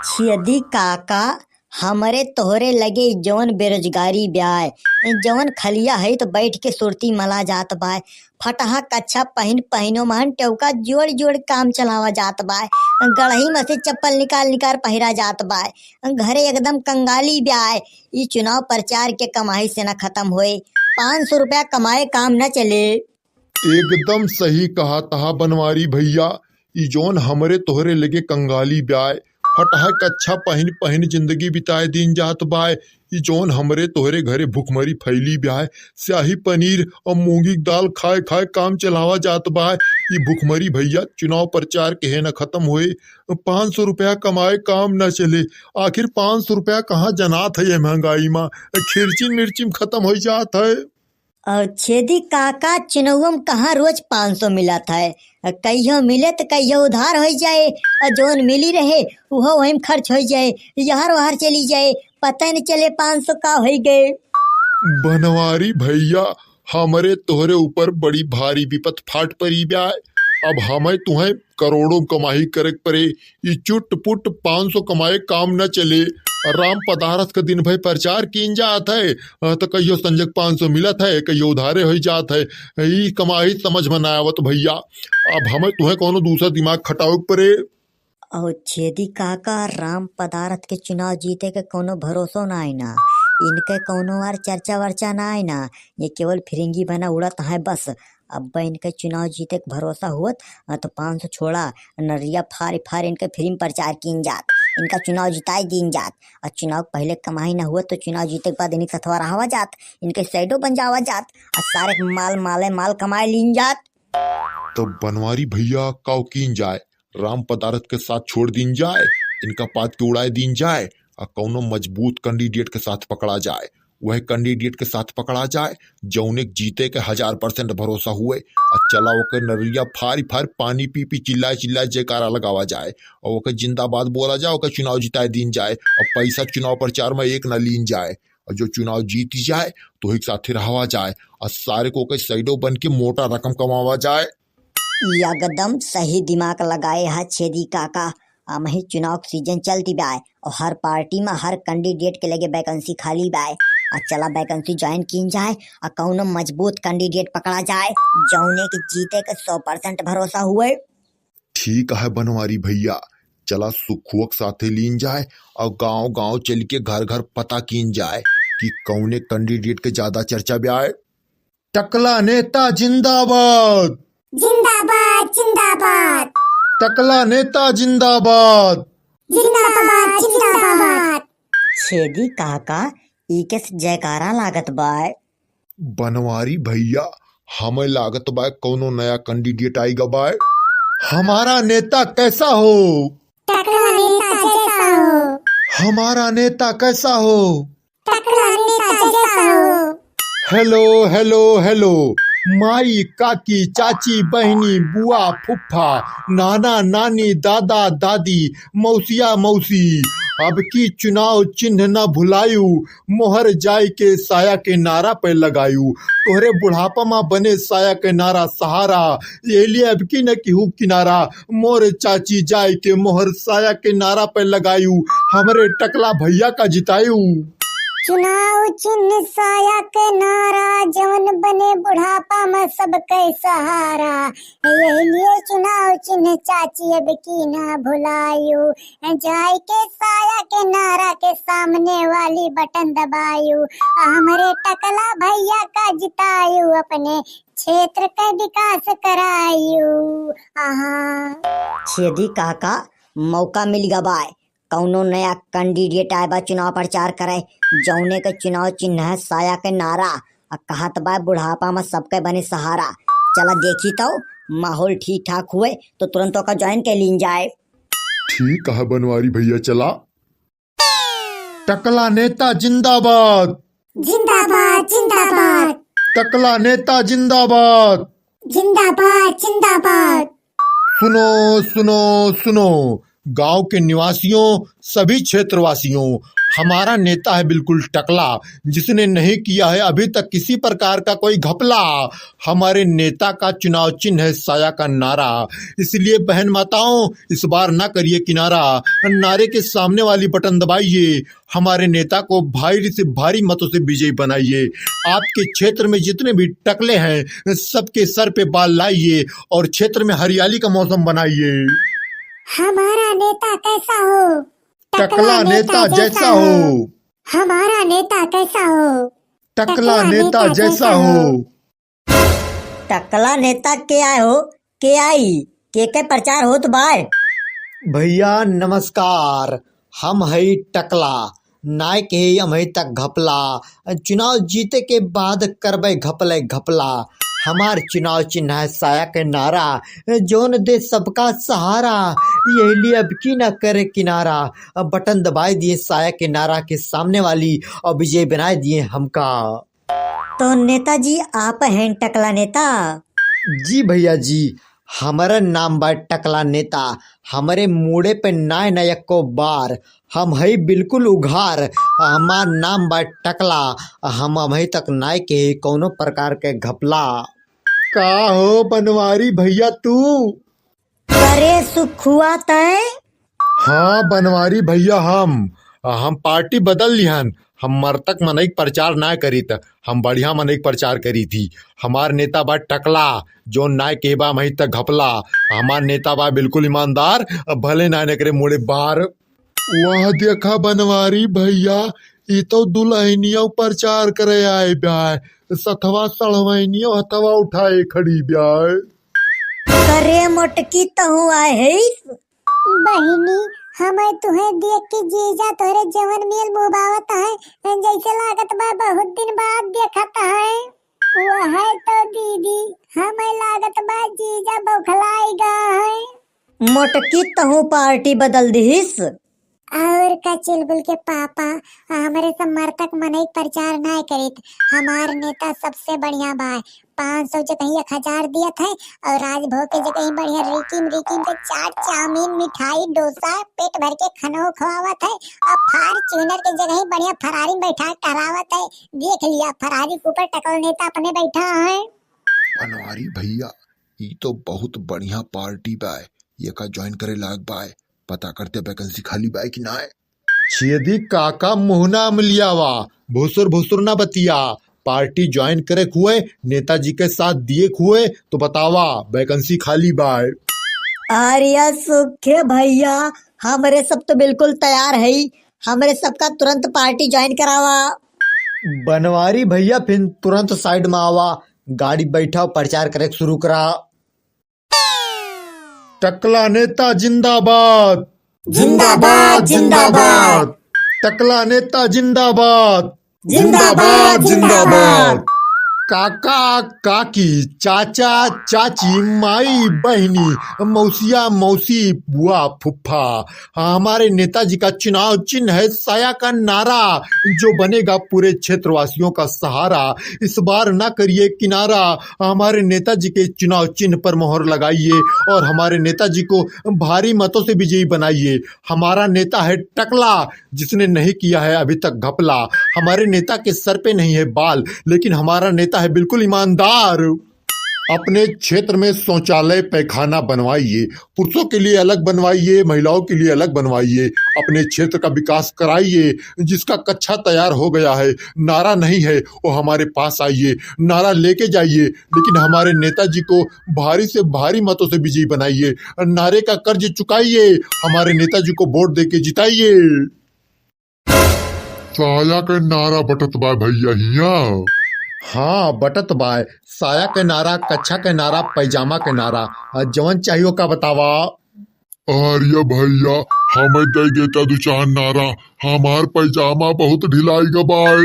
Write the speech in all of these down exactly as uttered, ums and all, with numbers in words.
छेदी काका, हमरे तोहरे लगे जौन बेरोजगारी ब्याय, जौन खलिया है तो बैठ के सुरती मला जात बाय। फटहा कच्छा पहिन पहिनो महन टेउका जोड़ जोड़ काम चलावा जात बाय। गड़ही में से चप्पल निकाल निकाल पहिरा जात बाय। घरे एकदम कंगाली ब्याय। ई चुनाव प्रचार के कमाई से न खत्म होए। पाँच सौ रुपया कमाए काम न चले। एकदम सही कहत हा बनवारी भइया, ई जौन हमरे तोहरे लगे कंगाली ब्याय, फटहा कच्छा पहिन पहिन जिंदगी बिताए दीन जात बाय, ई जौन हमरे तोहरे घरे भुखमरी फैली ब्याय, स्याही पनीर अउर मूंगी क दाल खाए खाए काम चलावा जात बाय, ई भुखमरी भइया चुनाव प्रचार के है न खत्म होए, पाँच सौ रुपया कमाए काम न चले, आखिर पाँच सौ रुपया कहाँ जनात है ये महंगाई मा, खिरचिन मिर्चिम खत्म होइ जात है। अउर छेदी काका, चुनउवा में कहाँ रोज पाँच सौ मिलत है? कहियो मिले त कहियो उधार होइ जाए, अउर जौन मिली रहे, उहो वही में खर्च होइ जाए, यहर वहर चली जाए, पता न चले पाँच सौ का होइ गए। बनवारी भइया, हमरे तोहरे ऊपर बड़ी भारी विपत फाट परी ब्याय। अब हमें तुहें करोड़ों कमाई करे के परे, ई चुट पुट पाँच सौ कमाए काम न चले। राम पदारथ के दिन भर प्रचार कीन जात है, अ, त कहियो संजय क पाँच सौ मिलत है, कहियो उधारे होइ जात है। ई कमाई समझ में ना आवत भइया। अब हमें तुहें कौनो दूसरा दिमाग खटावे के परे। अउर छेदी काका, राम पदारथ के चुनाव जीते के कौनो भरोसो ना है ना, इनके कौनो आर चर्चा वर्चा ना है ना, ये केवल फिरिंगी बना उड़त है बस। अब इनके चुनाव जीते के भरोसा हुअत, अ, तो पाँच सौ छोड़ा, नरिया फारि फारि इनके free में प्रचार कीन जात, इनका चुनाव जिताए दीन जात। अउर चुनाव के पहिले कमाई ना हुअत, तो चुनाव जीते के बाद इनके सथवा रहावा जात, इनके side ओ बन जावा जात, अउर सारे के माल माले माल कमाए लीन जात। तो बनवारी भइया, काव कीन जाए, राम पदारथ के साथ छोड़ दीन जाए, इनका पाद के उड़ाए दीन जाए, अउर कौनो मजबूत candidate के साथ पकड़ा जाए। वह candidate के साथ पकड़ा जाए, जौने के जीते के हजार percent भरोसा हुए, अउर चला ओके नरिया फारि फारि पानी पी पी चिल्लाए चिल्लाए जयकारा लगावा जाए, अउर ओके जिंदाबाद बोला जाए, ओके चुनाव जिताए दीन जाए, अउर पैसा चुनाव प्रचार में एक ना लीन जाए, अउर जो चुनाव जीत जाए, तो एक साथे रहावा जाए, अउर सारे को ओके side ओ बन के मोटा रकम कमावा जाए। एकदम सही दिमाग लगाए हा छेदी काका। अमही चुनाव के season चलती बाय अउर हर party में हर candidate के लगे vacancy खाली बाय। आ चला vacancy join कीन जाए अउर कौनो मजबूत candidate पकड़ा जाए, जौने के जीते के सौ percent भरोसा हुए। ठीक है बनवारी भइया, चला सुखुआ के साथे लीन जाए अउर गांव गांव चल के घर घर पता कीन जाए कि कौने candidate के ज्यादा चर्चा बाय। टकला नेता जिंदाबाद। जिंदाबाद, जिंदाबाद। टकला नेता जिंदाबाद। जिंदाबाद, जिंदाबाद। छेदी काका, ई के जयकारा लागत बाय। बनवारी भइया, हमें लागत बाय कौनो नया candidate आइगा बाय। हमारा नेता कैसा हो? टकला नेता जैसा हो। हमारा नेता कैसा हो? टकला नेता जैसा हो। Hello, hello, hello। माई, काकी, चाची, बहिनी, बुआ, फुफ्फा, नाना, नानी, दादा, दादी, मौसिया, मौसी, अब की चुनाव चिन्ह ना भुलायु, मोहर जाय के साया के नारा पे लगायु। तोहरे बुढ़ापा मा बने साया के नारा सहारा, यही लिए अब की न किहू किनारा। मोर चाची जाय के मोहर साया के नारा पे लगायु, हमरे टकला भइया का जितायु। चुनाव चिन्ह साया के नारा, जवन बने बुढ़ापा में सबके सहारा। यही लिए चुनाव चिन्ह चाची अब की ना भुलायु, जाय के साया के नारा के सामने वाली बटन दबायु, हमरे टकला भइया का जितायु, अपने क्षेत्र के विकास करायु। आहा। छेदी काका, मौका मिल गा बाय, कौनो नया candidate आए बा चुनाव प्रचार करे, जौने के चुनाव चिन्ह है साया के नारा, आ कहत बा बुढ़ापा में सबके बने सहारा। चला देखी तो माहौल ठीक ठाक हुए तो तुरंत ओका join के लीन जाए। ठीक है बनवारी भइया, चला। टकला नेता जिंदाबाद। जिंदाबाद, जिंदाबाद। टकला नेता जिंदाबाद। जिंदाबाद, जिंदाबाद। सुनो, सुनो, सुनो, गांव के निवासियों, सभी क्षेत्रवासियों, हमारा नेता है बिल्कुल टकला, जिसने नहीं किया है अभी तक किसी प्रकार का कोई घपला। हमारे नेता का चुनाव चिन्ह है साया का नारा। इसलिए बहन माताओं, इस बार ना करिए किनारा, नारे के सामने वाली बटन दबाइए, हमारे नेता को भारी से भारी मतों से विजयी बनाइए। आपके क्षेत्र में जितने भी टकले हैं, सबके सर पे बाल लाइए और क्षेत्र में हरियाली का मौसम बनाइए। हमारा नेता कैसा हो? टकला नेता जैसा हो। हमारा नेता कैसा हो? टकला नेता जैसा हो। टकला नेता के आए हो, के आई, के के प्रचार होत बाय? भैया नमस्कार, हम हई टकला, नाय के ही हम हई तक घपला। चुनाव जीते के बाद करबे घपले घपला। हमार चुनाव चिन्ह है साया के नारा, जौन दे सबका सहारा। यही लिए अब की ना करे किनारा, अब बटन दबाई दिए साया के नारा के सामने वाली और विजय बनाए दिए हमका। तो नेताजी आप हैं टकला नेता? जी भैया जी, हमारा नाम बा टकला नेता। हमरे मूड़े पे नाय ना एको बार, हम हई बिल्कुल उघार। हमार नाम बा टकला, हम अबही तक नाय के कौनो प्रकार के घपला। का हो बनवारी भैया तू? अरे सुखुआ तय? हाँ बनवारी भैया, हम हम पार्टी बदल लिहन। हम मरतक मनई के प्रचार ना करीत, हम बढ़िया मनई के प्रचार करी थी। हमार नेता बा टकला, जो नाय के बा मही तक घपला। हमार नेता बा बिल्कुल ईमानदार, भले ना एकरे मुड़े बार। वाह देखा बनवारी भैया, ई तो दुल्हनिया प्रचार करे आए बा, सथवा सड़वैनियो हथवा उठाए खड़ी बा। करे मोटकी तहु आए है। बहिनी, हमें तुहे देख के जीजा तोहरे जवन मेल मुभावत है, जैसे लागत बा बहुत दिन बाद देखत है। वो है तो दीदी, हमें लागत बा जीजा बौखलाई गा है। मोटकी तहु पार्टी बदल दिहिस। और का चुलबुल के पापा, हमरे सब मरतक मनई प्रचार ना करित। हमार नेता सबसे बढ़िया बा। पाँच सौ जगह एक हजार दियत है और राजभोग के जगह बढ़िया रिकिम रिकिम के चाट, चाउमीन, मिठाई, डोसा, पेट भर के खानो खवावत है और Fortuner के जगह बढ़िया Ferrari में बैठा के टहरावत है। देख लिया, Ferrari के ऊपर टकल नेता अपने बैठा है। बनवारी भैया, ई तो बहुत बढ़िया पार्टी बा, ये का join करे लायक बा? पता करते vacancy खाली बा कि ना है। छेदी काका मुँह ना अमलियावा, भुसुर भुसुर ना बतिया। पार्टी join करे हुए, नेताजी के साथ दिए हुए तो बतावा, vacancy खाली बा। अरे सुखे भैया, हमरे सब तो बिल्कुल तैयार है, हमरे सबका तुरंत पार्टी join करावा। बनवारी भैया फिर तुरंत side में आवा, गाड़ी बैठा, प्रचार करे शुरू करा। टकला नेता जिंदाबाद। जिंदाबाद, जिंदाबाद। टकला नेता जिंदाबाद। जिंदाबाद, जिंदाबाद। काका, काकी, चाचा, चाची, माई, बहिनी, मौसिया, मौसी, बुआ, फुफ्फा, हमारे नेताजी का चुनाव चिन्ह है साया का नारा, जो बनेगा पूरे क्षेत्रवासियों का सहारा। इस बार ना करिए किनारा, हमारे नेताजी के चुनाव चिन्ह पर मोहर लगाइए और हमारे नेताजी को भारी मतों से विजयी बनाइए। हमारा नेता है टकला, जिसने नहीं किया है अभी तक घपला। हमारे नेता के सर पे नहीं है बाल, लेकिन हमारा नेता है बिल्कुल ईमानदार। अपने क्षेत्र में शौचालय, पैखाना बनवाइए, पुरुषों के लिए अलग बनवाइए, महिलाओं के लिए अलग बनवाइए, अपने क्षेत्र का विकास कराइए। जिसका कच्चा तैयार हो गया है, नारा नहीं है, वो हमारे पास आइए, नारा लेके जाइए, लेकिन हमारे नेताजी को भारी से भारी मतों से विजयी बनाइए। नारे का कर्ज चुकाइए, हमारे नेताजी को वोट दे के जिताइए। साया के नारा बटत बा भैया हिया। हाँ, बटत बा। साया के नारा, कच्छा के नारा, पैजामा के नारा, आ, जवन चाहिए का बतावा। अरे भैया, हमें दे देता दो चार नारा, हमार पैजामा बहुत ढिलाई गा बाय।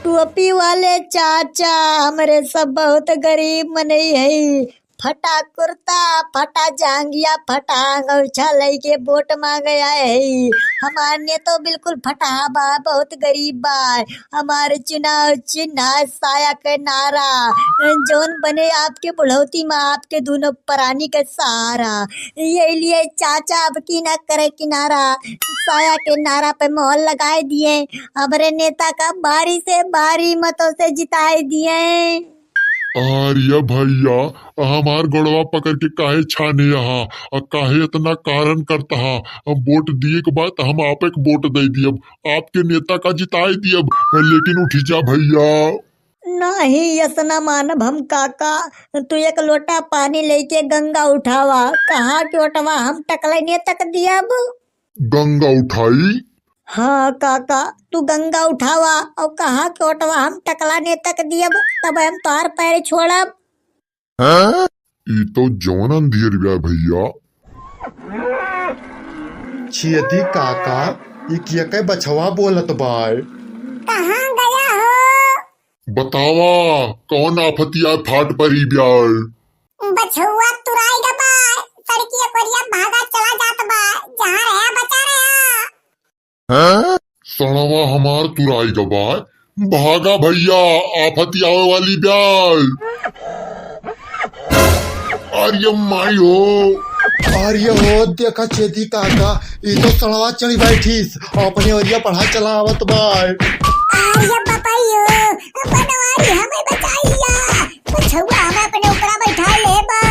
टोपी वाले चाचा, हमरे सब बहुत गरीब मनई है, फटा कुर्ता, फटा जांगिया, फटा अंगोछा लइके वोट मांगे आए हई। हमार नेतो बिल्कुल फटा बा, बहुत गरीब बा। हमार चुनाव चिन्ह साया के नारा, जौन बने आपके बुढ़ौती में आपके दुनो परानी के सहारा। यही लिए चाचा अब की ना करे किनारा, साया के नारा पे मोहर लगाए दिए। हमरे नेता का भारी से भारी मतों से जिताए दिए। अरे भइया, हमार गोड़वा पकड़ के काहे छाने यहाँ, आ काहे इतना कारण करता हा? हम वोट दिए के बाद हम आप एक वोट दे दियब, आपके नेता का जिताए दियब, लेकिन उठी जा भइया। नहीं, यस ना मानब हम काका, तू एक लोटा पानी लेके गंगा उठावा, कहाँ के ओटवा हम टकला नेता का दियब? गंगा उठाई? हाँ काका, तू गंगा उठावा और कहाँ के ओटवा हम टकला नेता का दियब, तब हम तोहार पैर छोड़ब। हैं? ई तो जवन अंधियर बा भइया। छियदी काका, ई किया के बछवा बोलत बाय? कहाँ गया हो? बतावा, कौन आफतिया फाट परी ब्याल? बछवा तुराई गा बा, सड़किया कोरिया भागा चला जात बा, जहाँ रहा बचा रहा। हैं? सड़वा हमार तुराई गा बा, भागा भइया, आफती आवे वाली ब्याल। अरे माई हो। अरे हो, देखा छेदी काका, ई तो सड़वा चढ़ी बैठीस, अपने ओरिया बढ़ा चला आवत बा। अरे बपैयो, बनवारी हमें बचाइया, बछवा हमें अपने ऊपरा बैठा ले बा।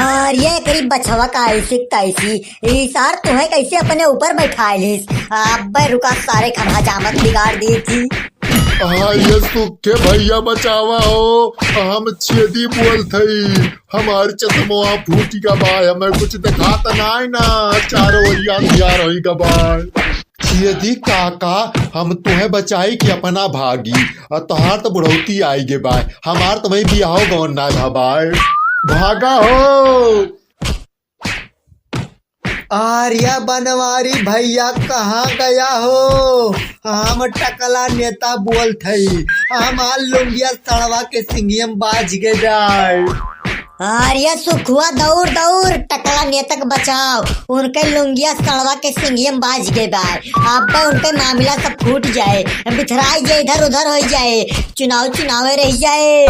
अरे एकरी बछवा का ऐसी तैसी, ई सार तुहे कैसे अपने ऊपर बैठा लिस? अब्बे रुका, सारे खमा जामत बिगाड़ दी थी। अरे सुखे भइया बचावा हो, हम छेदी बोलत हई, हमार चश्मवा फूटी गा बा, हमें कुछ देखात नाई ना, चारों ओरिया अंधियार होई गा बा। छेदी काका, हम तुहे बचाई कि अपना भागी, आ तोहार तो बुढ़ौती आई गे बा, हमार तो वही बियाह गौन ना भा बा। भागा हो। आर्या बनवारी भइया कहाँ गया हो? हम टकला नेता बोलत हई, हमार लुंगिया सड़वा के सिंगियम बाज गे जाए। आर्या सुखुआ दौड़ दौड़ टकला नेता के बचाओ, उनके लुंगिया सड़वा के सिंगियम बाज गे जाए। अब उनके मामला सब फूट जाए, बिथराई जाए, इधर उधर हो जाए, चुनाव चुनावे रह जाए।